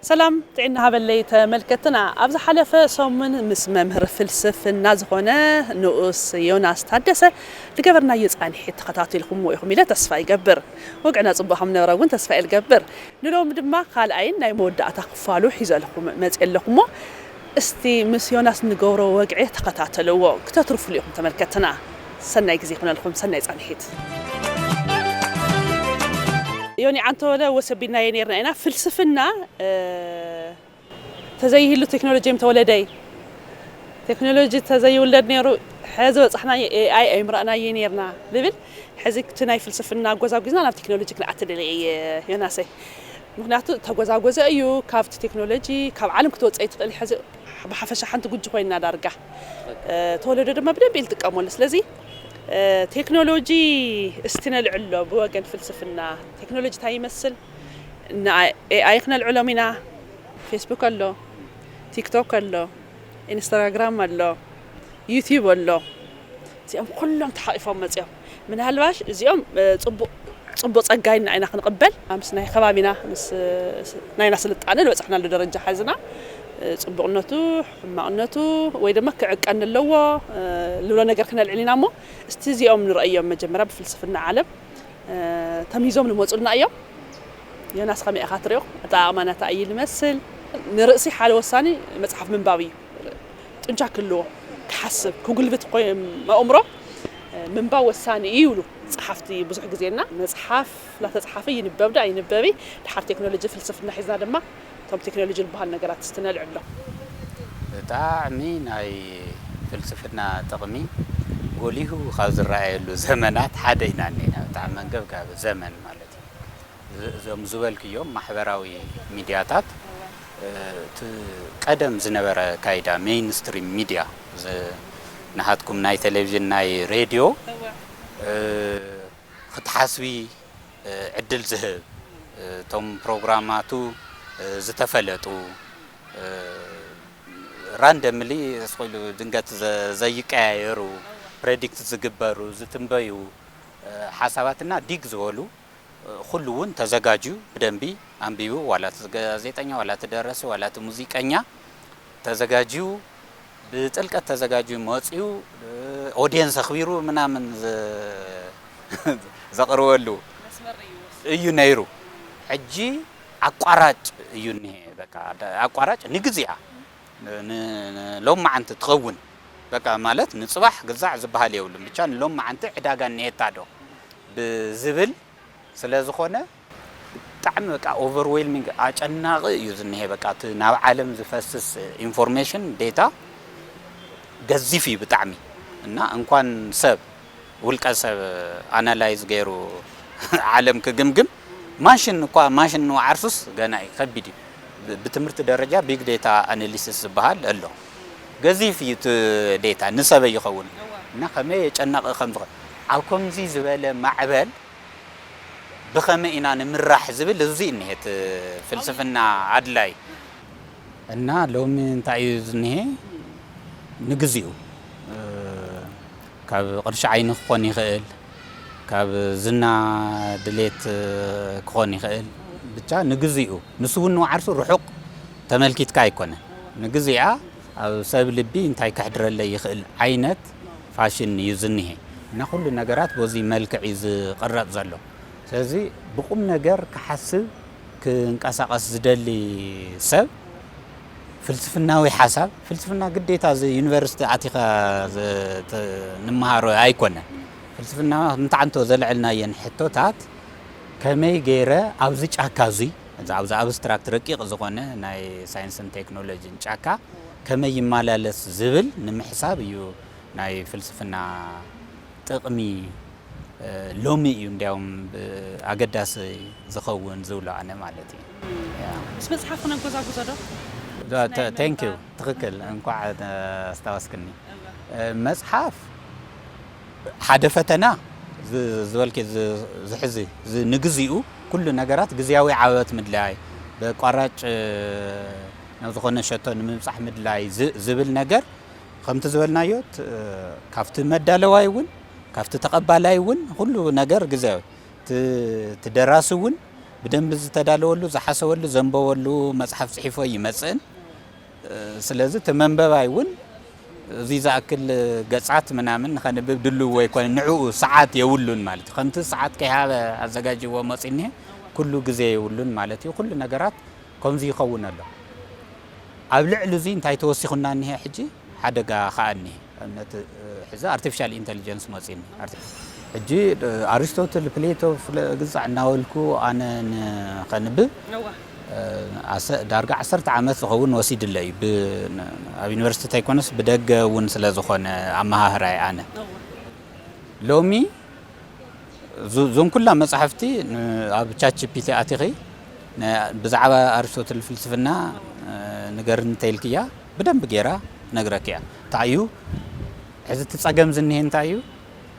ሰላም ጥዕና ሃበለይ ተመልከትና። ኣብ ዝሓለፈ ሰሙን ምስ መምህር ፍልስፍና ዝኾነ ንኡስ ዮናስ ታደሰ ዝገበርናዮ ጻንሒት ተኸታቲልኩምዎ ኢኹም ኢለ ተስፋ ይገብር። ወግዕና ጽቡቕ ከም ነበረ እውን ተስፋ እየ ልገብር። ንሎሚ ድማ ካልኣይን ናይ መወዳእታ ክፋሉ ሒዘልኩም መጽየ ኣለኹሞ። እስቲ ምስ ዮናስ ንገብሮ ወግዒ ተኸታተልዎ፣ ክተትርፉሉ ኢኹም ተመልከትና። ሰናይ ግዜ ይኹነልኩም፣ ሰናይ ጻንሒት። ዮኒ ዓንተወለ ወሰቢናዮ ኔርና ኢና። ፍልስፍና፣ እ፣ ተዘይህሉ ቴክኖሎጂ ምተወለደይ። ቴክኖሎጂ ተዘይውለድ ነይሩ፣ ሕዚ በጻሕናዮ ኤኣይ ኣይምረኣናዮ ኔርና ልብል። ሕዚ እቲ ናይ ፍልስፍና ኣጎዛጒዝና ናብ ቴክኖሎጂ ክንኣቲ ደልየ እየ ዮናሰይ። ምኽንያቱ ተጎዛጎዘ እዩ፣ ካብቲ ቴክኖሎጂ፣ ካብ ዓለም ክትወጽእ ኣይትኽእል። ሕዚ ብሓፈሻ ሓንቲ ጉጂ ኮይና ዳርጋ፣ እ፣ ተወለዶ ድማ ብደንብ እዩ ዝጥቀመሉ። ስለዚ፣ እ፣ ቴክኖሎጂ እስቲ ነልዕሎ ብወገን ፍልስፍና። ቴክኖሎጂ እንታይ ይመስል? ን ኤኣይ ክነልዕሎም ኢና። ፌስቡክ ኣሎ፣ ቲክቶክ ኣሎ፣ ኢንስታግራም ኣሎ፣ ዩቲዩብ ኣሎ። እዚኦም ኩሎም ተሓቒፎም መጺኦም። ምናልባሽ እዚኦም፣ እ፣ ጽቡቕ፣ ጽቡቕ ጸጋ ኢልና ኢና ክንቕበል። ምስ ናይ ከባቢና፣ ምስ፣ እ፣ ስ-፣ ናይና ስልጣነ ዝበጻሕናሉ ደረጃ ሓዝና፣ እ፣ ጽቡቕነቱ፣ ሕማቕነቱ ወይ ድማ ክዕቀን ኣለዎ፣ እ፣ ንብሎ ነገር ክነልዕል ኢና እሞ፣ እስቲ እዚኦም ንረእዮም መጀመርያ ብፍልስፍና ዓለም፣ እ፣ ተምሂዞም ንመጹልና እዮም። ዮናስ ከመይ ኢኻ ትሪኦ? ኣጠቓቕማና እንታይ እዩ ዝመስል? ንርእሲ ሓደ ወሳኒ መጽሓፍ ምንባብ እዩ። ጡንቻ ክህልዎ፣ ክሓስብ፣ ክጉልብት ኮይ-፣ ኣእምሮ ምንባብ ወሳኒ እዩ ይብሉ ጸሓፍቲ ብዙሕ ግዜና። መጽሓፍ እናተጸሓፈ ይንበብ ዶ ኣይንበብ፣ ድሓር ቴክኖሎጂ ፍልስፍና ሒዝና ድማ እቶም ቴክኖሎጂ ዝበሃሉ ነገራት እስቲ ነልዕሎ። ብጣዕሚ ናይ ፍልስፍና ጥቕሚ ጎሊሁ ካብ ዝረኣየሉ ዘመናት ሓደ ኢና እኒና። ብጣዕሚ መንገብጋቢ ዘመን ማለት እዩ። ዝ-፣ እዞም ዝበልክዮም ማሕበራዊ ሚድያታት፣ እ፣ እቲ ቀደም ዝነበረ ካይዳ ሜይንስትሪም ሚድያ፣ ዝ-፣ ናሃትኩም ናይ ቴሌቪዥን፣ ናይ ሬድዮ፣ እ፣ ክትሓስቢ፣ እ፣ ዕድል ዝህብ፣ እ፣ እቶም ፕሮግራማቱ፣ እ፣ ዝተፈለጡ፣ እ፣ ራንደምሊ ስኹሉ ድንገት ዘ-፣ ዘይቀያየሩ፣ ፕሬዲክት ዝግበሩ፣ ዝትንበዩ፣ እ፣ ሓሳባትና ዲግ ዝበሉ፣ እ፣ ኩሉ እውን ተዘጋጅዩ ብደንቢ ኣንቢቡ፣ ዋላ እቲ ጋዜጠኛ፣ ዋላ እቲ ደረሲ፣ ዋላ እቲ ሙዚቀኛ ተዘጋጅዩ፣ ብጥልቀት ተዘጋጅዩ መጺኡ፣ እ፣ ኦድየንስ ኣኽቢሩ ምናምን ዘ-፣ ዘቕርበሉ መስመር እዩ። እዩ ነይሩ። ሕጂ ኣቋራጭ እዩ እኒሄ። በቃ፣ ኣቋራጭ ንግዚኣ፣ ን-፣ ን-፣ ንሎማዓንቲ ትኸውን። በቃ፣ ማለት ንጽባሕ ግዛዕ ዝበሃል የብሉን። ብቻ ንሎማዓንቲ ዕዳጋ እኒሄታ ዶ ብዝብል ስለ ዝኾነ፣ ብጣዕሚ በቃ ኦቨርዌልሚንግ፣ ኣጨናቒ እዩ ዝኒሄ። በቃ፣ እቲ ናብ ዓለም ዝፈስስ ኢንፎርሜሽን፣ ዴታ፣ ገዚፍ እዩ ብጣዕሚ። እና እንኳን ሰብ፣ ውልቀ ሰብ ኣናላይዝ ገይሩ ዓለም ክግምግም፣ ማሽን እኳ፣ ማሽን ንዓርሱስ ገና እዩ፣ ከቢድ እዩ። ብ-፣ ብትምህርቲ ደረጃ ቢግ ዴታ ኣናሊሲስ ዝበሃል ኣሎ። ገዚፍ እዩ እቲ ዴታ፣ ንሰብ ይኸውን። እና ከመይ የጨናቒ ከም ዝኾነ፣ ኣብ ከምዚ ዝበለ ማዕበል ብኸመይ ኢና ንምራሕ ዝብል፣ እዚ እኒሄ እቲ ፍልስፍና ኣድላይ። እና ሎሚ እንታይ እዩ ዝኒሄ? ንግዚኡ፣ እ፣ ካብ ቅርሺ ዓይኒ ክኾን ይኽእል፣ ካብ ዝና ድሌት፣ እ፣ ክኾን ይኽእል። ብቻ ንግዚኡ፣ ንሱ እውን ንዓርሱ ርሑቕ ተመልኪትካ ኣይኮነን። ንግዚኣ ኣብ ሰብ ልቢ እንታይ ከሕድረለይ ይኽእል ዓይነት ፋሽን እዩ ዝኒሄ። እና ኩሉ ነገራት በዚ መልክዕ እዩ ዝቕረጽ ዘሎ። ስለዚ ብቁም ነገር ክሓስብ፣ ክንቀሳቐስ ዝደሊ ሰብ፣ ፍልስፍናዊ ሓሳብ፣ ፍልስፍና ግዴታ እዚ ዩኒቨርሲቲ ኣቲኻ ዝ-፣ ት-፣ ንምሃሮ ኣይኮነን። ፍልስፍና ምትዓንቶ ዘልዐልናየን ሕቶታት፣ ከመይ ገይረ ኣብዚ ጫካ እዙይ፣ እዚ ኣብዚ ኣብስትራክት ረቂቕ ዝኾነ ናይ ሳይንስን ቴክኖሎጂን ጫካ ከመይ ይመላለስ ዝብል ንምሕሳብ እዩ ናይ ፍልስፍና ጥቕሚ፣ እ፣ ሎሚ እዩ እንዲያውም ብ-፣ ኣገዳሲ ዝኸውን ዝብሎ ኣነ ማለት እዩ። ያ። ምስ መጽሓፍ ክነጎዛጉዞ ዶ? ተ-፣ ተ-፣ ናይ ቴንክ ዩ። ምንባብ። ትኽክል። እንኳዕ፣ እ፣ ኣስታወስክኒ። እወ። እ፣ መጽሓፍ ሓደ ፈተና ዝ-፣ ዝበልኪ ዝ-፣ ዝሕዚ፣ ዝ-፣ ንግዚኡ ኩሉ ነገራት ግዝያዊ ዓወት ምድላይ፣ ብኣቋራጭ፣ እ፣ ናብ ዝኾነ ሸቶ ንምብጻሕ ምድላይ ዝ-፣ ዝብል ነገር፣ ከምቲ ዝበልናዮ፣ ት-፣ ካብቲ መዳለዋይ እውን፣ ካብቲ ተቐባላይ እውን፣ ኩሉ ነገር ግዝያዊ። ት-፣ እቲ ደራሲ እውን ብደንቢ ዝተዳለወሉ፣ ዝሓሰበሉ፣ ዘንበበሉ መጽሓፍ ጽሒፎ ይመጽእን። ስለዚ እቲ መንበባይ እውን እዚ ዝኣክል ገጻት ምናምን ንኸንብብ ድልው ኣይኮነን። ንዕኡ ሰዓት የብሉን ማለት እዩ። ከምቲ ሰዓት ከይሃበ ኣዘጋጅዎ መጺኡ እኒሀ ኩሉ ግዜ የብሉን ማለት እዩ። ኩሉ ነገራት ከምዚ ይኸውን ኣሎ። ኣብ ልዕሊ እዚ እንታይ ተወሲኹና እኒሀ? ሕጂ ሓደጋ ከኣ እኒሀ። ኣብነት ሕዚ ኣርቲፊሻል ኢንተሊጀንስ መፂኒ። ሕጂ ኣሪስቶትል፣ ፕሌቶ፣ ፍለ ግዛዕ እናበልኩ ኣነ ንኸንብብ ዳርጋ ዓሰርተ ዓመት ዝኸውን ወሲድለ እዩ። ኣብ ዩኒቨርሲቲ ተይኮነስ ብደገ እውን ስለ ዝኾነ ኣመሃህራይ ኣነ ሎሚ እዞም ኩላ መጻሕፍቲ ኣብ ቻት ጂ ፒ ቲ ኣቲኺ ብዛዕባ ኣሪስቶትል ፍልስፍና ንገርኒ እንተኢልክያ ብደንብ ጌራ ትነግረኪያ። እንታይ እዩ ሕዚ እቲ ጸገም ዝኒሀ እንታይ እዩ?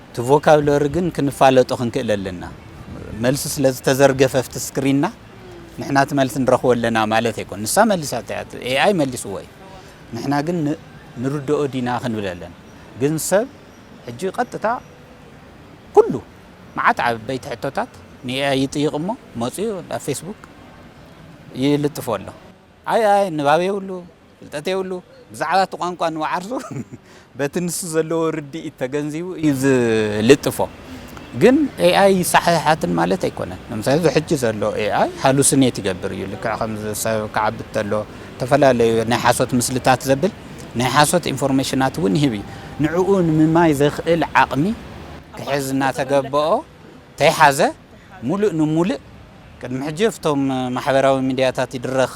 እቲ ቮካብለሪ ግን ክንፋለጦ ክንክእል ኣለና። መልሲ ስለ ዝተዘርገፈ ኣብቲ ስክሪንና ንሕና እቲ መልሲ ንረኽቦ ኣለና ማለት ኣይኮን። ንሳ መሊሳቶ እያ፣ ኤ ኣይ መሊስዎ እዩ። ንሕና ግን ንርድኦ ዲና ክንብል ኣለና። ግን ሰብ ሕጂ ቀጥታ ኩሉ መዓት ዓበይቲ ሕቶታት ን ኤ ኣይ ይጥይቕ እሞ መፂኡ ኣብ ፌስቡክ ይልጥፎ ኣሎ። ኣይ ኣይ ንባብ የብሉ፣ ፍልጠት የብሉ፣ ብዛዕባ እቲ ቋንቋ ንባዓርሱ በቲ ንሱ ዘለዎ ርድኢት ተገንዚቡ እዩ ዝልጥፎ። ግን ኤ ኣይ ይሰሓሓትን ማለት ኣይኮነን። ንምሳሌ እዚ ሕጂ ዘሎ ኤ ኣይ ሃሉሲኔት ይገብር እዩ። ልክዕ ከምዚ ሰብ ክዓቢ ተሎ ዝተፈላለዩ ናይ ሓሶት ምስልታት ዘብል ናይ ሓሶት ኢንፎርሜሽናት እውን ይህብ እዩ። ንዕኡ ንምማይ ዘኽእል ዓቕሚ ክሕዝ እናተገበኦ ተይሓዘ ሙሉእ ንሙሉእ ቅድሚ ሕጂ ኣብቶም ማሕበራዊ ሚድያታት ይድረኽ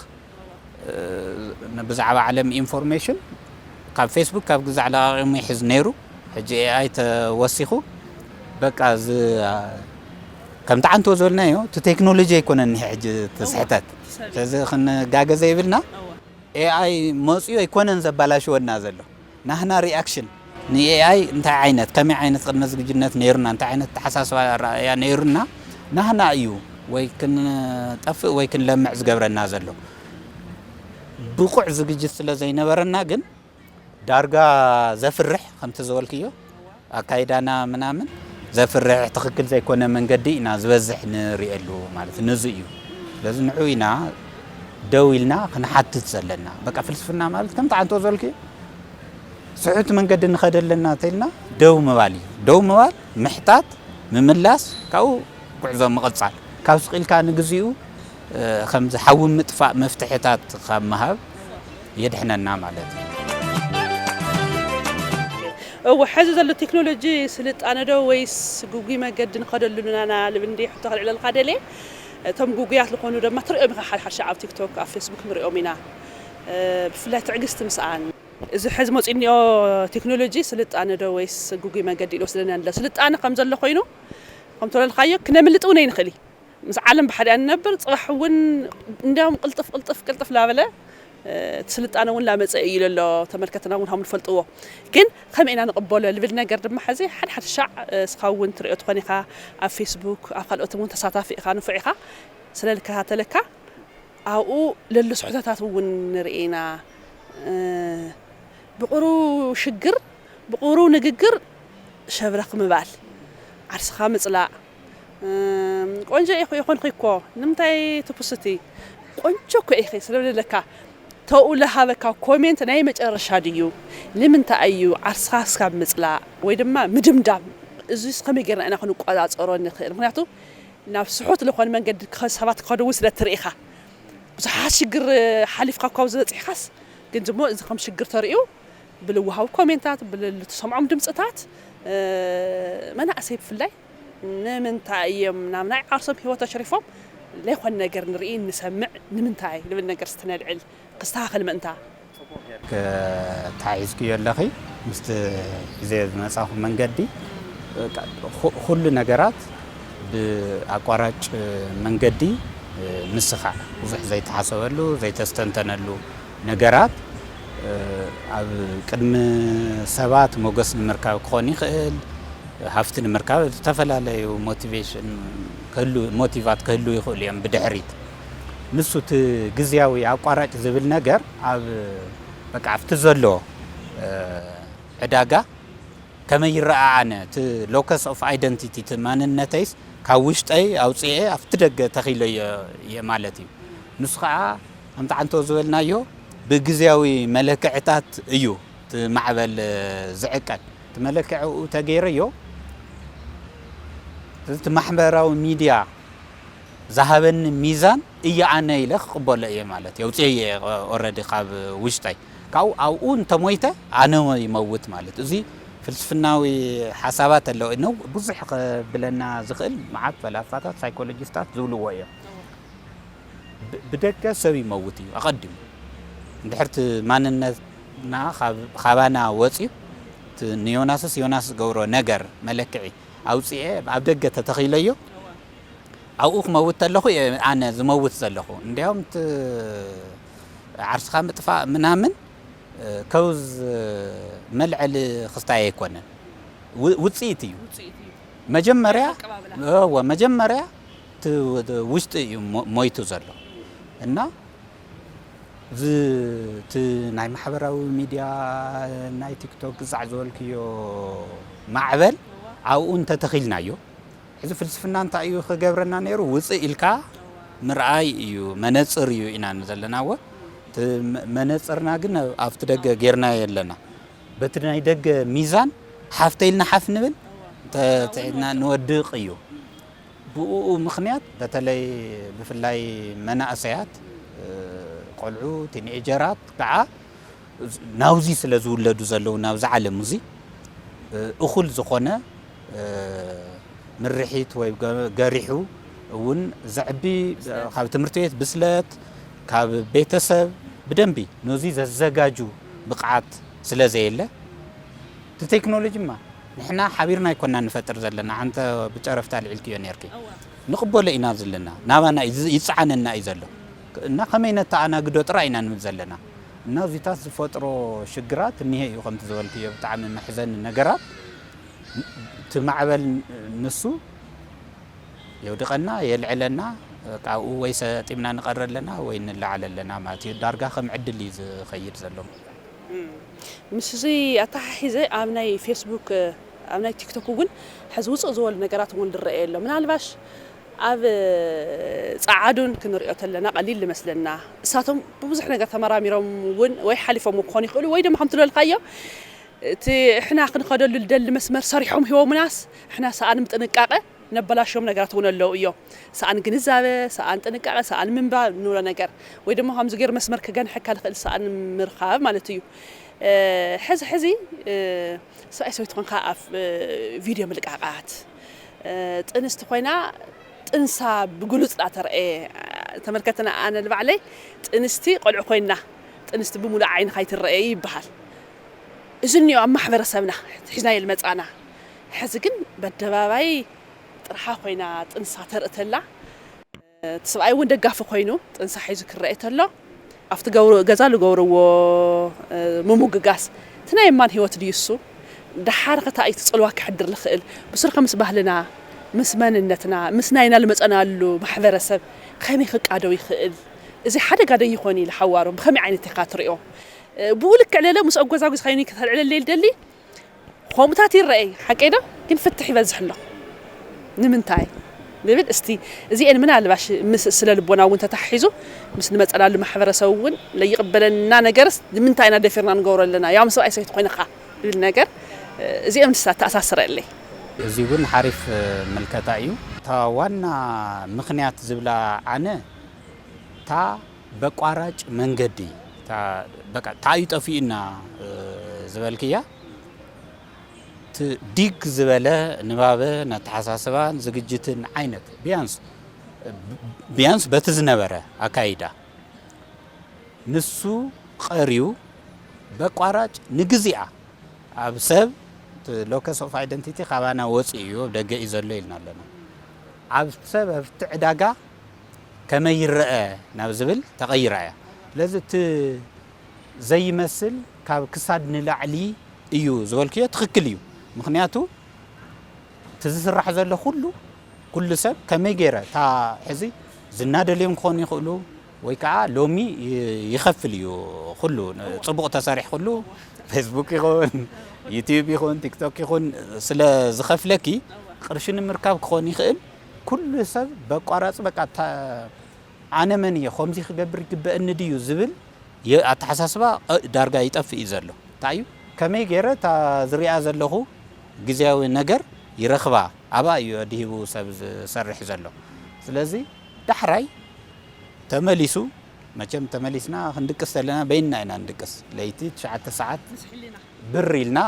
ብዛዕባ ዓለም ኢንፎርሜሽን ካብ ፌስቡክ ካብ ግዛዕ ለቓቒሙ ይሕዝ ነይሩ። ሕጂ ኤ ኣይ ተወሲኹ በቃ እዚ ከምቲ ዓንቶ ዝበልናዮ እቲ ቴክኖሎጂ ኣይኮነን ሕጂ እቲ ስሕተት። ስለዚ ክንጋገ ዘይብልና ኤ ኣይ መፅዩ ኣይኮነን ዘባላሽወና ዘሎ ናህና ሪኣክሽን ን ኤ ኣይ እንታይ ዓይነት ከመይ ዓይነት ቅድመ ዝግጅነት ነይሩና እንታይ ዓይነት ተሓሳስባ ኣረኣእያ ነይሩና ናህና እዩ ወይ ክንጠፍእ ወይ ክንለምዕ ዝገብረና ዘሎ። ብቑዕ ዝግጅት ስለ ዘይነበረና ግን ዳርጋ ዘፍርሕ ከምቲ ዝበልክዮ ኣካይዳና ምናምን ዘፍርሕ ትኽክል ዘይኮነ መንገዲ ኢና ዝበዝሕ ንሪኤሉ ማለት ነዚ እዩ። ስለዚ ንዑ ኢና ደው ኢልና ክንሓትት ዘለና። በቃ ፍልስፍና ማለት ከምቲ ዓንቶ ዝበልክዮ ስሑት መንገዲ ንኸደ ኣለና ተልና ደው ምባል እዩ። ደው ምባል፣ ምሕታት፣ ምምላስ፣ ካብኡ ጉዕዞ ምቕጻል። ካብ ስቕ ኢልካ ንግዚኡ ከምዚ ሓዊ ምጥፋእ መፍትሕታት ካብ ምሃብ የድሕነና ማለት እዩ። እወ፣ ሕዚ ዘሎ ቴክኖሎጂ ስልጣነ ዶ ወይስ ግጉይ መገዲ ንኸደሉ ንናና ልብል እንዲ ሕቶ ከልዕለልካ ደልየ። እቶም ግጉያት ዝኾኑ ድማ ትሪኦም ኢኻ ሓድሓድ ሻዕ ኣብ ቲክቶክ ኣብ ፌስቡክ ንሪኦም ኢና። ብፍላይ ትዕግስቲ ምስኣን። እዚ ሕዚ መፂኡ እኒኦ ቴክኖሎጂ ስልጣነ ዶ ወይስ ግጉይ መገዲ ኢሉ ወስደና ኣሎ? ስልጣነ ከም ዘሎ ኮይኑ ከም ተለልካዮ ክነምልጥ እውን ኣይንኽእል እዩ። ምስ ዓለም ብሓዲኣ ንነብር፣ ፅባሕ እውን እንዲያውም ቅልጥፍ ቅልጥፍ ቅልጥፍ ላበለ እቲ ስልጣነ እውን ላመፀ እዩ ለሎ። ተመልከትና እውን ሃም ንፈልጥዎ ግን ከመይ ኢና ንቕበሎ ልብል ነገር ድማ ሕዚ ሓደ ሓደ ሻዕ እስኻ እውን ትሪኦ ትኾን ኢኻ። ኣብ ፌስቡክ ኣብ ካልኦት እውን ተሳታፊ ኢኻ ንፉዕ ኢኻ ስለ ልከታተለካ ኣብኡ ለሎ ስሕተታት እውን ንርኢ ኢና። ብቑሩ ሽግር ብቑሩ ንግግር ሸብረኽ ምባል ዓርስኻ ምፅላእ። ቆንጆ ኢኹ ይኾንኺ እኮ ንምንታይ ትፕስቲ ቆንጆ እኮ ኢኺ ስለብለካ ተኡ ለሃበካ ኮሜንት ናይ መጨረሻ ድዩ? ንምንታይ እዩ ዓርስኻ ስካብ ምፅላእ ወይ ድማ ምድምዳም? እዚስ ከመይ ጌርና ኢና ክንቆፃፀሮ ንኽእል? ምክንያቱ ናብ ስሑት ዝኾነ መንገዲ ሰባት ክኸዱ እውን ስለ ትርኢ ኢኻ። ብዙሓት ሽግር ሓሊፍካ ካብዚ በፂሕካስ ግን ዝሞ እዚ ከም ሽግር ተርእዩ ብልወሃቡ ኮሜንታት ብልትሰምዖም ድምፅታት መናእሰይ ብፍላይ ንምንታይ እዮም ናብ ናይ ዓርሶም ህይወት ኣሽሪፎም ዘይኮነ ነገር ንርኢ ንሰምዕ ንምንታይ ልብል ነገር ስተነልዕል ክስተኻኸል ምእንታ ተታሒዝክዮ ኣለኺ ምስቲ ሒዘዮ ዝመፃኹ መንገዲ ኩሉ ነገራት ብኣቋራጭ መንገዲ ምስኻዕ ብዙሕ ዘይተሓሰበሉ ዘይተስተንተነሉ ነገራት ኣብ ቅድሚ ሰባት ሞገስ ንምርካብ ክኾን ይኽእል፣ ሃፍቲ ንምርካብ ዝተፈላለዩ ሞቲቬሽን ክህሉ ሞቲቫት ክህሉ ይኽእሉ እዮም ብድሕሪት። ንሱ እቲ ግዝያዊ ኣቋራጭ ዝብል ነገር ኣብ በቃ ኣብቲ ዘሎ ዕዳጋ ከመይ ይረኣ ኣነ እቲ locus of identity እቲ ማንነተይስ ካብ ውሽጠይ ኣውፅኤ ኣብቲ ደገ ተኺለዮ እየ ማለት እዩ። ንሱ ከዓ ከምቲ ዓንቶ ዝበልናዮ ብግዜያዊ መለክዕታት እዩ እቲ ማዕበል ዝዕቀን። እቲ መለክዕኡ ተገይረዮ እቲ ማሕበራዊ ሚድያ ዝሃበኒ ሚዛን እየ ኣነ ኢለ ክቕበሎ እየ ማለት እዩ። ኣውፅኤ እየ ኦረዲ ካብ ውሽጠይ ካብኡ ኣብኡ እንተሞይተ ኣነ ይመውት ማለት እዚ ፍልስፍናዊ ሓሳባት ኣለዎ ነው ብዙሕ ክብለና ዝኽእል መዓት ፈላስፋታት ሳይኮሎጂስታት ዝብልዎ እዮም። ብ- ብደገ ሰብ ይመውት እዩ ኣቐዲሙ እንድሕርቲ ማንነትና ካብ- ካባና ወፅዩ እቲ ንዮናስስ ዮናስ ዝገብሮ ነገር መለክዒ ኣውፅኤ ኣብ ደገ ተተኺለዮ ኣብኡ ክመውት ተለኹ እየ ኣነ ዝመውት ዘለኹ እንዲያውም እቲ ዓርስኻ ምጥፋእ ምናምን ከውዝ መልዐሊ ክስታይ ኣይኮነን ውፅኢት እዩ መጀመርያ መጀመርያ ውሽጢ እዩ ሞይቱ ዘሎ እና እቲ ናይ ማሕበራዊ ሚድያ ናይ ቲክቶክ ግዛዕ ዝበልክዮ ማዕበል ኣብኡ እንተተኺልናዮ ሕዚ ፍልስፍና እንታይ እዩ ክገብረና ነይሩ ውፅእ ኢልካ ምርኣይ እዩ መነፅር እዩ ኢና ዘለና እወ መነፅርና ግን ኣብቲ ደገ ጌርናዮ ኣለና በቲ ናይ ደገ ሚዛን ሓፍተ ኢልና ሓፍ ንብል ተፅዒድና ንወድቕ እዩ ብኡ ምክንያት በተለይ ብፍላይ መናእሰያት ቆልዑ ቲንኤጀራት ከዓ ናውዚ ስለ ዝውለዱ ዘለዉ ናብዚ ዓለም እዚ እኹል ዝኾነ ምርሒት ወይ ገሪሑ እውን ዘዕቢ ካብ ትምህርቲ ቤት ብስለት ካብ ቤተሰብ ብደንቢ ነዚ ዘዘጋጁ ብቕዓት ስለ ዘየለ እቲ ቴክኖሎጂ ማ ንሕና ሓቢርና ኣይኮና ንፈጥር ዘለና ኣንተ ብጨረፍታ ልዒልክዮ ነርኪ ንቕበሎ ኢና ዘለና ናባና ይፀዓነና እዩ ዘሎ እና ከመይ ነተኣናግዶ ጥራይ ኢና ንብል ዘለና እና እዚታት ዝፈጥሮ ሽግራት እኒሀ እዩ ከምቲ ዝበልክዮ ብጣዕሚ መሕዘኒ ነገራት እቲ ማዕበል ንሱ የውድቐና የልዕለና ካብኡ ወይ ሰጢምና ንቐር ኣለና ወይ ንለዓል ኣለና ማለት እዩ ዳርጋ ከም ዕድል እዩ ዝኸይድ ዘሎ ምስ እዚ ኣተሓሒዘ ኣብ ናይ ፌስቡክ ኣብ ናይ ቲክቶክ እውን ሕዚ ውፅእ ዝበሉ ነገራት እውን ዝረአ ኣሎ ምናልባሽ ኣብ ፀዓዱን ክንሪኦ ተለና ቀሊል ዝመስለና እሳቶም ብብዙሕ ነገር ተመራሚሮም እውን ወይ ሓሊፎም ክኾኑ ይኽእሉ ወይ ድማ ከምቲ ዝበልካዮ እቲ እሕና ክንኸደሉ ልደሊ መስመር ሰሪሖም ሂቦምናስ እሕና ሰኣን ምጥንቃቐ ነበላሽዮም ነገራት እውን ኣለዉ እዮም ሰኣን ግንዛበ ሰኣን ጥንቃቐ ሰኣን ምንባብ ንብሎ ነገር ወይ ድማ ከምዚ ገይሩ መስመር ክገንሐካ ዝኽእል ሰኣን ምርኻብ ማለት እዩ ሕዚ ሕዚ ሰብኣይ ሰበይቲ ኮንካ ኣብ ቪድዮ ምልቃቓት ጥንስቲ ኮይና ጥንሳ ብግሉፅ ዳተረአ ተመልከትና ኣነ ንባዕለይ ጥንስቲ ቆልዑ ኮይና ጥንስቲ ብሙሉእ ዓይኒ ካይትረአ ይበሃል እዚ እኒኦ ኣብ ማሕበረሰብና ሒዝናዮ ዝመፃና ሕዚ ግን በደባባይ ጥርሓ ኮይና ጥንሳ ተርኢ ተላ እቲ ሰብኣይ እውን ደጋፊ ኮይኑ ጥንሳ ሒዙ ክረአ ተሎ ኣብቲ ገዛ ዝገብርዎ ምሙግጋስ እቲ ናይ እማን ሂወት ድዩ እሱ ደሓር ከታ እዩ ትፅልዋ ክሕድር ዝኽእል ብስሩ ከምስ ባህልና ምስ መንነትና ምስ ናይና ዝመፀናሉ ማሕበረሰብ ከመይ ክቃደው ይኽእል እዚ ሓደጋ ዶ ይኾን ኢሉ ሓዋሩ ብኸመይ ዓይነት ኢኻ ትሪኦ ብኡ ልክዕ ለለ ምስ ኣጎዛጉዝ ኸይኑ ከተልዕለለይ ልደሊ ከምኡታት ይረኣይ ሓቀይ ዶ ግን ፍትሕ ይበዝሕ ኣሎ ንምንታይ ዝብል እስቲ እዚኤን ምናልባሽ ምስ ስለ ልቦና እውን ተታሒዙ ምስ ንመፀናሉ ማሕበረሰብ እውን ለይቕበለና ነገርስ ንምንታይ ኢና ደፊርና ንገብሮ ኣለና ያው ምስ ሰብኣይ ሰበይቲ ኮይንኻ ዝብል ነገር እዚኦም ንሳ ተኣሳስረለይ እዚ እውን ሓሪፍ ምልከታ እዩ እታ ዋና ምክንያት ዝብላ ኣነ እታ በቋራጭ መንገዲ ታዩ ጠፊኡና ዝበልክያ ዲግ ዝበለ ንባበ ኣተሓሳስባን ዝግጅትን ዓይነት ቢያንስ ቢያንስ በቲ ዝነበረ ኣካይዳ ንሱ ቀርዩ በቋራጭ ንግዚኣ ኣብ ሰብ locus of identity ካባና ወፂኡ እዩ ደገ እዩ ዘሎ ኢልና ኣለና ኣብ ሰብ ኣብቲ ዕዳጋ ከመይ ይረአ ናብ ዝብል ተቐይራ እያ ስለዚ እቲ ዘይመስል ካብ ክሳድ ንላዕሊ እዩ ዝበልክዮ ትኽክል እዩ ምኽንያቱ እቲ ዝስራሕ ዘሎ ኩሉ ኩሉ ሰብ ከመይ ገይረ እታ ሕዚ ዝናደልዮም ክኾኑ ይኽእሉ ወይ ከዓ ሎሚ ይኸፍል እዩ ኩሉ ፅቡቕ ተሰሪሕ ኩሉ ፌስቡክ ይኹን ዩቲዩብ ይኹን ቲክቶክ ይኹን ስለ ዝኸፍለኪ ቅርሺ ንምርካብ ክኾን ይኽእል ኩሉ ሰብ በቋራፂ በቃ ኣነ መን እየ ከምዚ ክገብር ይግበእኒ ድዩ ዝብል ኣተሓሳስባ ዳርጋ ይጠፍእ እዩ ዘሎ። እንታይ እዩ ከመይ ገይረ እታ ዝሪኣ ዘለኹ ግዜያዊ ነገር ይረኽባ፣ ኣብኣ እዩ ኣድሂቡ ሰብ ዝሰርሕ ዘሎ። ስለዚ ዳሕራይ ተመሊሱ፣ መቸም ተመሊስና ክንድቅስ ተለና በይንና ኢና ንድቅስ። ለይቲ ትሽዓተ ሰዓት ብር ኢልና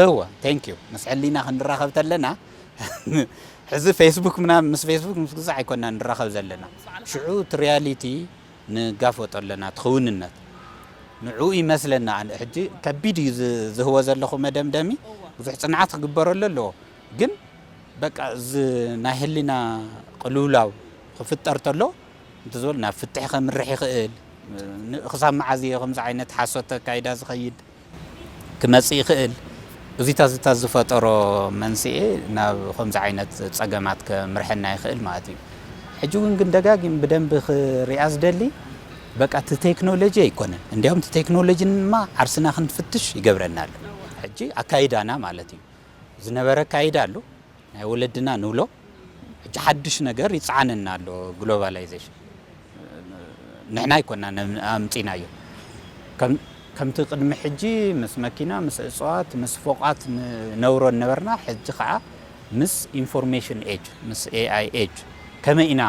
እወ፣ thank you፣ ምስ ሕሊና ክንራኸብ ተለና ሕዚ ፌስቡክ ምናምን ምስ ፌስቡክ ምስ ግዛዕ ኣይኮና ንራኸብ ዘለና። ሽዑ እቲ ሪያሊቲ ንጋፈጦ ኣለና፣ እቲ ክውንነት ንዕኡ ይመስለና። ኣነ ሕጂ ከቢድ እዩ ዝ- ዝህቦ ዘለኹ መደምደሚ፣ ብዙሕ ፅንዓት ክግበረሉ ኣለዎ። ግን በቃ እዚ ናይ ህሊና ቅልውላው ክፍጠር ተሎ እንተዝበል ናብ ፍትሒ ከምርሕ ይኽእል። ን- ክሳብ መዓዝ እየ ከምዚ ዓይነት ሓሶት ኣካይዳ ዝኸይድ ክመጽእ ይኽእል? እዚታት ዝፈጠሮ መንስኤ ናብ ከምዚ ዓይነት ጸገማት ከምርሐና ይኽእል ማለት እዩ። ሕጂ እውን ግን ደጋጊም ብደንቢ ክሪኣ ዝደሊ በቃ እቲ ቴክኖሎጂ ኣይኮነን። እንዲያውም እቲ ቴክኖሎጂ ድማ ዓርስና ክንፍትሽ ይገብረና ኣሎ። ሕጂ ኣካይዳና ማለት እዩ። ዝነበረ ኣካይዳ ኣሎ። ናይ ወለድና ንብሎ። ሕጂ ሓድሽ ነገር ይጽዓነና ኣሎ ግሎባላይዜሽን። ንሕና ኣይኮና ኣምጺናዮ። ከም- ከምቲ ቅድሚ ሕጂ ምስ መኪና፣ ምስ እጽዋት፣ ምስ ፎቓት ንነብሮ ነበርና፣ ሕጂ ኸዓ ምስ ኢንፎርሜሽን ኤጅ፣ ምስ ኤኣይ ኤጅ ከመይ ኢና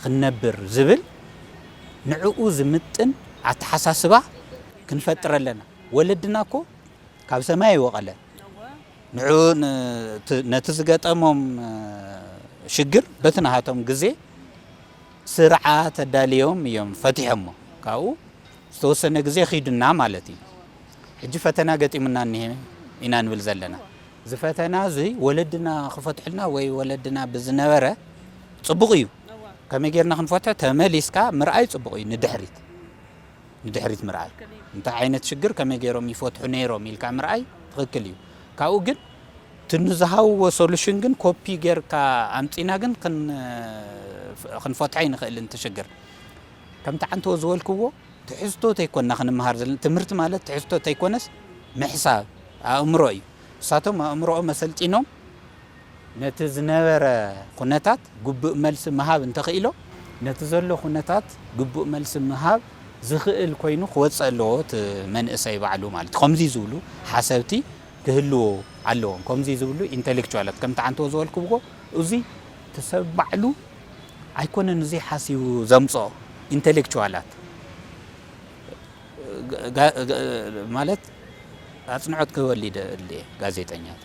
ክንነብር ዝብል ንዕኡ ዝምጥን ኣተሓሳስባ ክንፈጥር ኣለና። ወለድና እኮ ካብ ሰማይ ኣይወቐለን። ንዑ ነቲ ዝገጠሞም ሽግር በቲ ናሃቶም ግዜ ስርዓት ኣዳልዮም እዮም ፈቲሖሞ። ካብኡ ዝተወሰነ ግዜ ኺዱና ማለት እዩ። ሕጂ ፈተና ገጢሙና እኒሄ ኢና ንብል ዘለና። እዚ ፈተና እዚ ወለድና ክፈትሑልና ወይ ወለድና ብዝነበረ ጽቡቕ እዩ። ከመይ ጌርና ክንፈትሖ ተመሊስካ ምርኣይ ጽቡቕ እዩ። ንድሕሪት ንድሕሪት ምርኣይ እንታይ ዓይነት ሽግር ከመይ ገይሮም ይፈትሑ ነይሮም ኢልካ ምርኣይ ትኽክል እዩ። ካብኡ ግን ትንዝሃውዎ ሶሉሽን ግን ኮፒ ጌርካ ኣምፂና ግን ክንፈትሖ ይንኽእል። እንት ሽግር ከምቲ ዓንተዎ ዝበልክዎ ትሕዝቶ ተይኮንና ክንምሃር ዘለና። ትምህርቲ ማለት ትሕዝቶ ተይኮነስ ምሕሳብ ኣእምሮ እዩ። እሳቶም ኣእምሮኦም ኣሰልጢኖም ነቲ ዝነበረ ኩነታት ግቡእ መልሲ ምሃብ እንተኽኢሎ፣ ነቲ ዘሎ ኩነታት ግቡእ መልሲ ምሃብ ዝኽእል ኮይኑ ክወፅእ ኣለዎ እቲ መንእሰይ ባዕሉ ማለት እዩ። ከምዚ ዝብሉ ሓሰብቲ ክህልዎ ኣለዎም። ከምዚ ዝብሉ ኢንተሌክቹዋላት ከምቲ ዓንተዎ ዝበልክዎ እዚ እቲ ሰብ ባዕሉ ኣይኮነን እዚ ሓሲቡ ዘምፅኦ ኢንተሌክቹዋላት ማለት ኣፅንዖት ክህበሉ ይደሊ እየ። ጋዜጠኛታት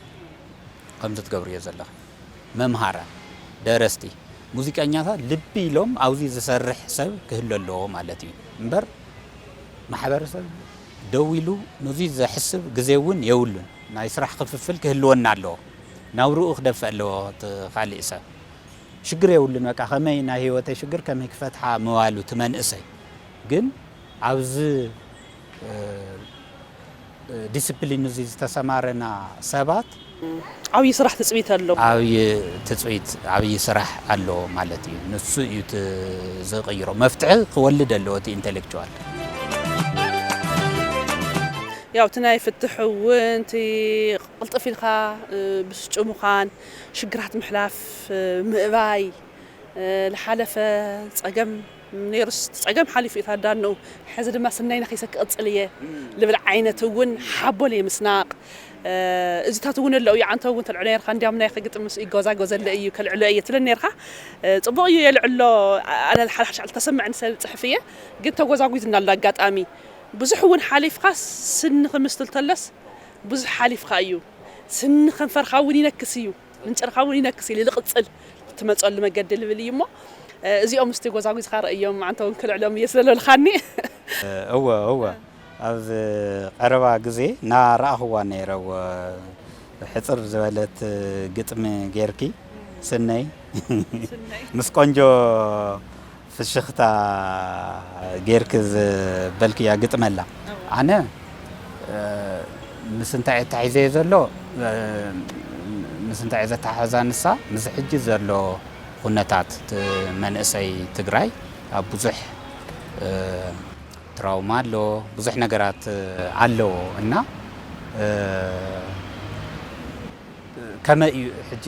ከምዚ ትገብርዮ ዘለኺ መምሃራን ደረስቲ ሙዚቀኛታት ልቢ ኢሎም ኣብዚ ዝሰርሕ ሰብ ክህሉ ኣለዎ ማለት እዩ እምበር ማሕበረሰብ ደው ኢሉ ነዚ ዘሕስብ ግዜ እውን የብሉን። ናይ ስራሕ ክፍፍል ክህልወና ኣለዎ። ናብርኡ ክደፍእ ኣለዎ እቲ ካሊእ ሰብ። ሽግር የብሉን በቃ ከመይ ናይ ህይወተይ ሽግር ከመይ ክፈትሓ ምባሉ እቲ መንእሰይ ግን ኣብዚ ዲስፕሊን እዚ ዝተሰማረና ሰባት ዓብዪ ስራሕ ትፅቢት ኣሎ። ዓብዪ ትፅቢት ዓብዪ ስራሕ ኣሎ ማለት እዩ። ንሱ እዩ ዝቕይሮ። መፍትሒ ክወልድ ኣለዎ እቲ ኢንቴሌክቹዋል። ያው እቲ ናይ ፍትሕ እውን እቲ ቅልጥፍ ኢልካ ብስጩ ምዃን ሽግራት ምሕላፍ ምእባይ ዝሓለፈ ፀገም ነይሩስ እቲ ፀገም ሓሊፉ እዩ ታዳንኡ ሕዚ ድማ ስናይ ነኺሰ ክቕፅል እየ ልብል ዓይነት እውን ሓቦል እየ ምስናቕ እዚታት እውን ኣለዉ እዩ ዓንተ እውን ተልዕሎ ነርካ እንዲያም ናይ ክግጥም ምስ ይጎዛጎዘለ እዩ ከልዕሎ እየ ትለን ነርካ ፅቡቕ እዩ የልዕሎ ኣነ ሓድሓድሽ ተሰምዐኒ ሰብ ፅሕፍ እየ ግን ተጎዛጉዝና ኣሎ ኣጋጣሚ ብዙሕ እውን ሓሊፍካ ስኒ ክምስትል ተለስ ብዙሕ ሓሊፍካ እዩ ስኒ ከንፈርካ እውን ይነክስ እዩ ምንጭርካ እውን ይነክስ ኢሉ ዝቕፅል ትመፀሉ መገዲ ልብል እዩ እሞ እዚኦም ምስቲ ጎዛጉዝካ ርእዮም መዓንተ እውን ክልዕሎም እየ ስለለልካኒ እወ እወ ኣብ ቀረባ ግዜ ናረኣኽዋ ነይረ እወ ሕፅር ዝበለት ግጥሚ ጌርኪ ስነይ ምስ ቆንጆ ፍሽኽታ ጌርኪ ዝበልክያ ግጥመላ ኣነ ምስ እንታይ ኣተሓሒዘዮ ዘሎ ምስ እንታይ ዘተሓሕዛ ንሳ ምስ ሕጂ ዘሎ ኩነታት እቲ መንእሰይ ትግራይ ኣብ ብዙሕ ትራውማ ኣሎ ብዙሕ ነገራት ኣለዎ እና ከመይ እዩ ሕጂ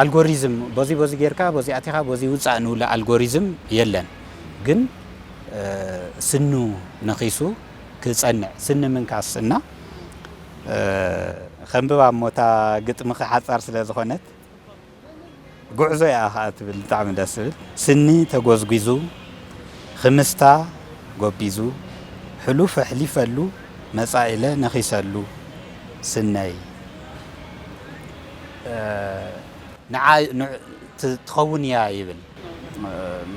ኣልጎሪዝም በዚ በዚ ጌርካ በዚ ኣቲኻ በዚ ውፃእ ንብሎ ኣልጎሪዝም የለን። ግን ስኑ ነኺሱ ክፀንዕ ስኒ ምንካስ እና ከንብባ እሞታ ግጥምኺ ሓፃር ስለ ዝኾነት ጉዕዞ እያ ከዓ ትብል። ብጣዕሚ ደስ ዝብል ስኒ ተጎዝጒዙ ክምስታ ጎቢዙ ሕሉፍ ኣሕሊፈሉ መፃኢለ ነኺሰሉ ስነይ ንዓ ትኸውን እያ ይብል።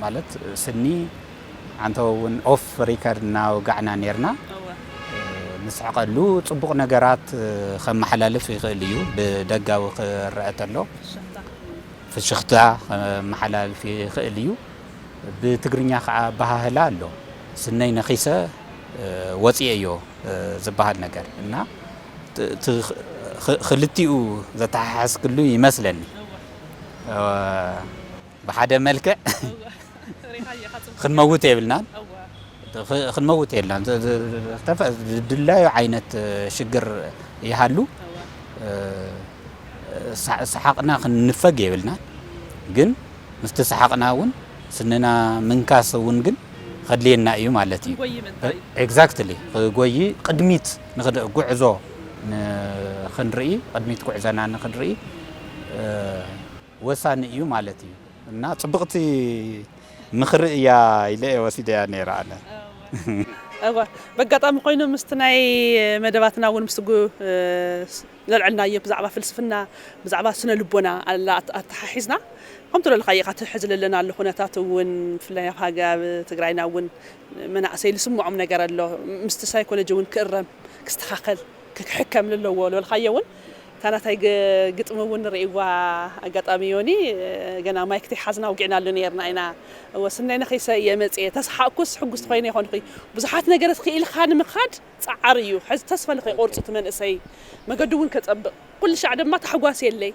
ማለት ስኒ ኣንተ እውን ኦፍ ሪከርድ እናወጋዕና ነርና። ንስሕቀሉ ፅቡቕ ነገራት ከመሓላልፍ ይኽእል እዩ። ብደጋዊ ክረአ ተሎ ፍሽኽታ ከመሓላልፍ ይኽእል እዩ። ብትግርኛ ከዓ ኣበሃህላ ኣሎ። ስነይ ነኺሰ ወፂኤዮ ዝበሃል ነገር እና ክልቲኡ ዘተሓሓዝክሉ ይመስለኒ። ብሓደ መልክዕ ክንመውት የብልናን። ክንመውት የብልናን። ድላዩ ዓይነት ሽግር ይሃሉ ሰሓቕና ክንንፈግ የብልናን። ግን ምስቲ ሰሓቕና እውን ስንና ምንካስ እውን ግን ከድልየና እዩ ማለት እዩ። ኤግዛክትሊ ክጎይ ቅድሚት ጉዕዞ ንክንርኢ ቅድሚት ጉዕዞና ንክንርኢ ወሳኒ እዩ ማለት እዩ። እና ፅብቕቲ ምኽሪ እያ ኢለ እየ ወሲደያ ነይረ ኣነ። እዋ በጋጣሚ ኮይኑ ምስቲ ናይ መደባትና እውን ምስ ነልዕልናዮ ብዛዕባ ፍልስፍና ብዛዕባ ስነ ልቦና ኣላ ኣተሓሒዝና ከምቲ ለልካ ኢኻ ትሕዚ ለለናሉ ኩነታት እውን ብፍላይ ኣብ ሃገ ኣብ ትግራይና እውን መናእሰይ ዝስምዖም ነገር ኣሎ ምስቲ ሳይኮሎጂ እውን ክእረም ክስተኻኸል ክሕከም ለለዎ ለልካዮ እውን እታ ናታይ ግጥሚ እውን ንርእይዋ ኣጋጣሚ ዮኒ ገና ማይክ ተይሓዝና ውጊዕናሉ ነርና ኢና ወስናይ ነኸይሰ እየ መፅየ ተስሓቅኩስ ሕጉስቲ ኮይነ ይኾንኩ ብዙሓት ነገረት ክኢልካ ንምኻድ ፃዓር እዩ ሕዚ ተስፋ ንኸይቆርፅ እቲ መንእሰይ መገዱ እውን ከፀብቕ ኩሉ ሻዕ ድማ ታሕጓስ የለይ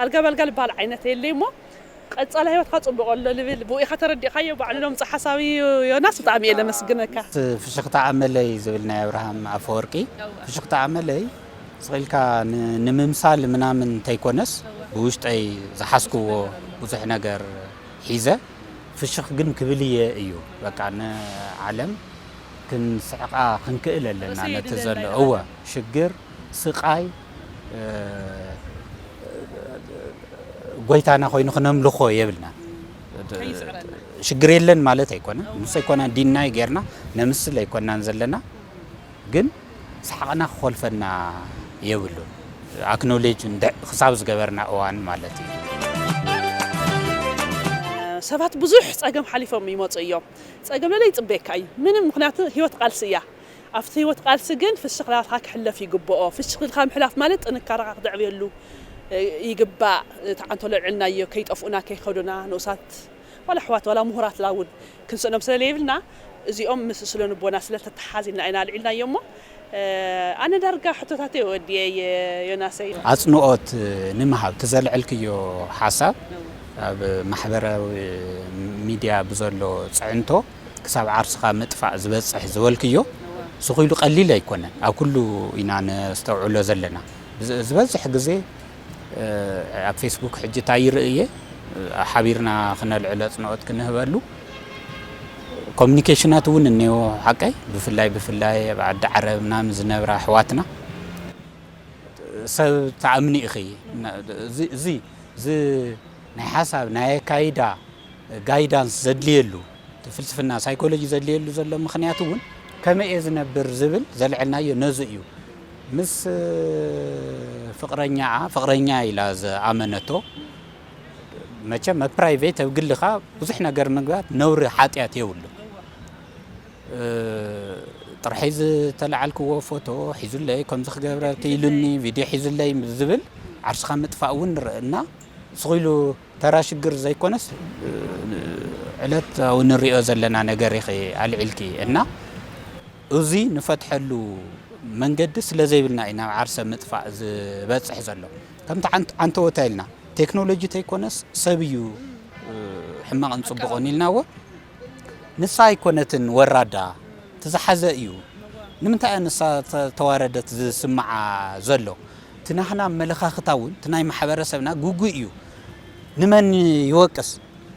ኣልጋ ባልጋ ልበሃል ዓይነት የለይ እሞ ቀፃሊ ህይወትካ ፅቡቅ ኣሎ ልብል ብኡ ኢካ ተረዲእካዮ ባዕሉ ሎም ፀሓሳዊ ዮናስ ብጣዕሚ እየ ለመስግነካ ፍሽኽታ ኣመለይ ዝብል ናይ ኣብርሃም ኣፈወርቂ ፍሽኽታ ኣመለይ ስቕ ኢልካ ንምምሳል ምናምን እንተይኮነስ ብውሽጠይ ዝሓዝክዎ ብዙሕ ነገር ሒዘ ፍሽኽ ግን ክብል እየ እዩ በቃ ንዓለም ክንስሕቓ ክንክእል ኣለና ነቲ ዘሎ እወ ሽግር ስቓይ ጎይታና ኮይኑ ክነምልኾ የብልና ሽግር የለን ማለት ኣይኮነ ምስ ኣይኮና ዲናይ ጌርና ነምስል ኣይኮናን ዘለና ግን ሰሓቕና ክኾልፈና የብሉን ኣክኖሌጅ ክሳብ ዝገበርና እዋን ማለት እዩ ሰባት ብዙሕ ፀገም ሓሊፎም ይመፁ እዮም ፀገም ለለ ይፅበየካ እዩ ምንም ምክንያቱ ህይወት ቃልሲ እያ ኣብቲ ህይወት ቃልሲ ግን ፍሽኽላካ ክሕለፍ ይግብኦ ፍሽኽልካ ምሕላፍ ማለት ጥንካረካ ክተዕብየሉ ይግባእ ተዓንቶ ለልዕልናዮ ከይጠፍኡና ከይከዱና ንኡሳት ዋላ ኣሕዋት ዋላ ምሁራት ላ እውን ክንስእኖም ስለ ዘይብልና እዚኦም ምስ ስነ ልቦና ስለ ተተሓዚና ኢና ኣልዒልናዮ እሞ ኣነ ዳርጋ ሕቶታተይ ወዲየ ዮናሰይ። ኣፅንኦት ንምሃብ እቲ ዘልዐልክዮ ሓሳብ ኣብ ማሕበራዊ ሚድያ ብዘሎ ፅዕንቶ ክሳብ ዓርስኻ ምጥፋእ ዝበፅሕ ዝበልክዮ ስኹ ኢሉ ቀሊል ኣይኮነን። ኣብ ኩሉ ኢና ነስተውዕሎ ዘለና። ዝበዝሕ ግዜ ኣብ ፌስቡክ ሕጂ እንታይ ይርኢ እየ ሓቢርና ክነልዕሎ ኣፅንኦት ክንህበሉ ኮሚኒኬሽናት እውን እኒኦ ሓቀይ ብፍላይ ብፍላይ ኣብ ዓዲ ዓረብ ምናምን ዝነብራ ኣሕዋትና ሰብ ተኣምኒ ኢኺ እዚ እዚ ናይ ሓሳብ ናይ ኣካይዳ ጋይዳንስ ዘድልየሉ እቲ ፍልስፍና ሳይኮሎጂ ዘድልየሉ ዘሎ ምኽንያት እውን ከመይ እየ ዝነብር ዝብል ዘልዐልናዮ ነዚ እዩ ምስ ፍቕረኛኣ ፍቕረኛ ኢላ ዝኣመነቶ መቸም ኣብ ፕራይቬት ኣብ ግልኻ ብዙሕ ነገር ምግባር ነውሪ ሓጢኣት የብሉ ጥርሐይ ዝተለዓልክዎ ፎቶ ሒዙለይ ከምዚ ክገብረ ኢሉኒ ቪድዮ ሒዙለይ ዝብል ዓርስኻ ምጥፋእ እውን ንርኢ እና ስቕ ኢሉ ተራ ሽግር ዘይኮነስ ዕለታዊ ንሪኦ ዘለና ነገር ኢኺ ኣልዒልኪ እና እዚ ንፈትሐሉ መንገዲ ስለ ዘይብልና እዩ ናብ ዓርሰ ምጥፋእ ዝበፅሕ ዘሎ ከምቲ ዓንተወታ ኢልና ቴክኖሎጂ ተይኮነስ ሰብ እዩ ሕማቕን ፅቡቕን ኢልናዎ ንሳ ኣይኮነትን ወራዳ ትዝሓዘ እዩ ንምንታይ እያ ንሳ ተዋረደት ዝስምዓ ዘሎ እቲ ናህና ኣመለኻኽታ እውን እቲ ናይ ማሕበረሰብና ግጉይ እዩ ንመን ይወቅስ?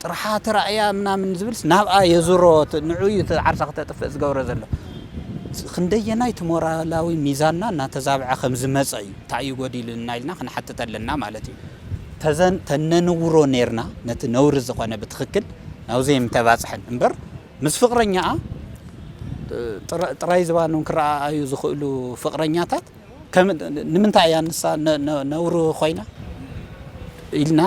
ጥርሓ ተራእያ ምናምን ዝብልስ ናብኣ የዙሮ፣ ት-፣ ንዑ እዩ እቲ ዓርሳ ክተጥፍእ ዝገብሮ ዘሎ። ክንደየናይ እቲ ሞራላዊ ሚዛንና እናተዛብዐ ከም ዝመጸ እዩ። እንታይ እዩ ጎዲሉና ኢልና ክንሓትት ኣለና ማለት እዩ። ተዘን-፣ ተነንውሮ ኔርና፣ ነቲ ነውሪ ዝኾነ ብትኽክል ናብዚ የምተባጽሐን እምበር፣ ምስ ፍቕረኛኣ ጥራ-፣ ጥራይ ዝባኖም ክረኣኣዩ ዝኽእሉ ፍቕረኛታት ከም፣ ንምንታይ እያ ንሳ ነ-፣ ነ-፣ ነውሪ ኮይና ኢልና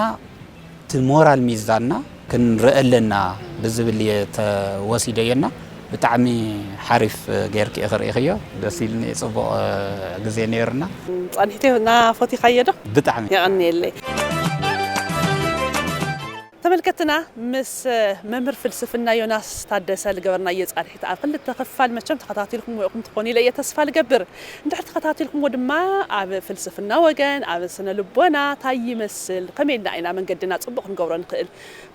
እቲ ሞራል ሚዛንና ክንርኢ ኣለና ብዝብል እየ ተወሲደዮና። ብጣዕሚ ሓሪፍ ጌርኪ ኢኺ ርኢኽዮ። ደስ ኢልኒ፣ ጽቡቕ ግዜ ነይሩና። ጸኒሕቲ እና ፈቲኻዮ ዶ? ብጣዕሚ። የቐንየለይ። ተመልከትና ምስ መምህር ፍልስፍና ዮናስ ታደሰ ልገበርናዮ ጻንሒት ኣብ ክልተ ክፋል መቸም ተኸታቲልኩም ወይኹም ትኾኑ ኢለ እየ ተስፋ ልገብር። እንድሕር ተኸታቲልኩምዎ ድማ ኣብ ፍልስፍና ወገን፣ ኣብ ስነ ልቦና ታይ ይመስል፣ ከመይ ኢልና ኢና መንገድና ጽቡቕ ክንገብሮ ንኽእል፣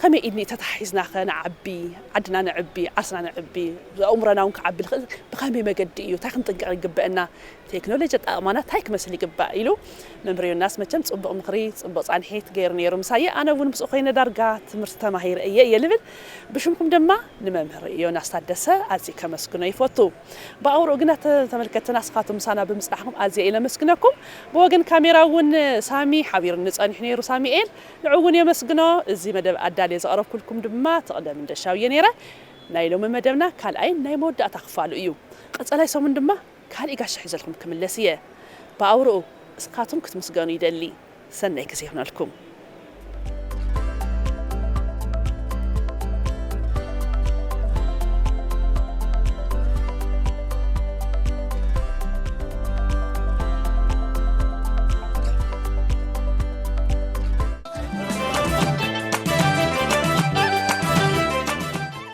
ከመይ ኢድኒ ተታሒዝና ኸ ንዓቢ፣ ዓድና ነዕቢ፣ ዓርስና ነዕቢ፣ ኣእምሮና እውን ክዓቢ ልኽእል ብኸመይ መገዲ እዩ፣ እንታይ ክንጥንቀቕ ይግበአና፣ ቴክኖሎጂ ኣጠቓቕማና እንታይ ክመስል ይግባእ ኢሉ መምህር ዮናስ መቸም ጽቡቕ ምኽሪ፣ ጽቡቕ ጻንሒት ገይሩ ነይሩ ምሳየ። ኣነ እውን ምስኡ ኮይነ ዳርጋ ትምህርቲ ተማሂረ እየ እየ ልብል። ብሽምኩም ድማ ንመምህር ዮናስ ታደሰ ኣዝየ ከመስግኖ ይፈቱ። ብኣውርኡ ግና ተ-፣ ተመልከትና ንስኻትኩም ምሳና ብምጽናሕኩም ኣዝየ እየ ለመስግነኩም። ብወገን ካሜራ እውን ሳሚ ሓቢሩኒ ጸኒሑ ነይሩ ሳሚኤል፣ ንዑ እውን የመስግኖ። እዚ መደብ ኣዳልየ ዘቕረብኩልኩም ድማ ትቕደም እንደሻው እየ ነይረ። ናይ ሎሚ መደብና ካልኣይን ናይ መወዳእታ ክፋሉ እዩ። ቀጸላይ ሰሙን ድማ ካሊእ ጋሻ ሒዘልኩም ክምለስ እየ። ብኣውርኡ እስኻትኩም ክትምስገኑ ይደሊ። ሰናይ ግዜ ይኹነልኩም።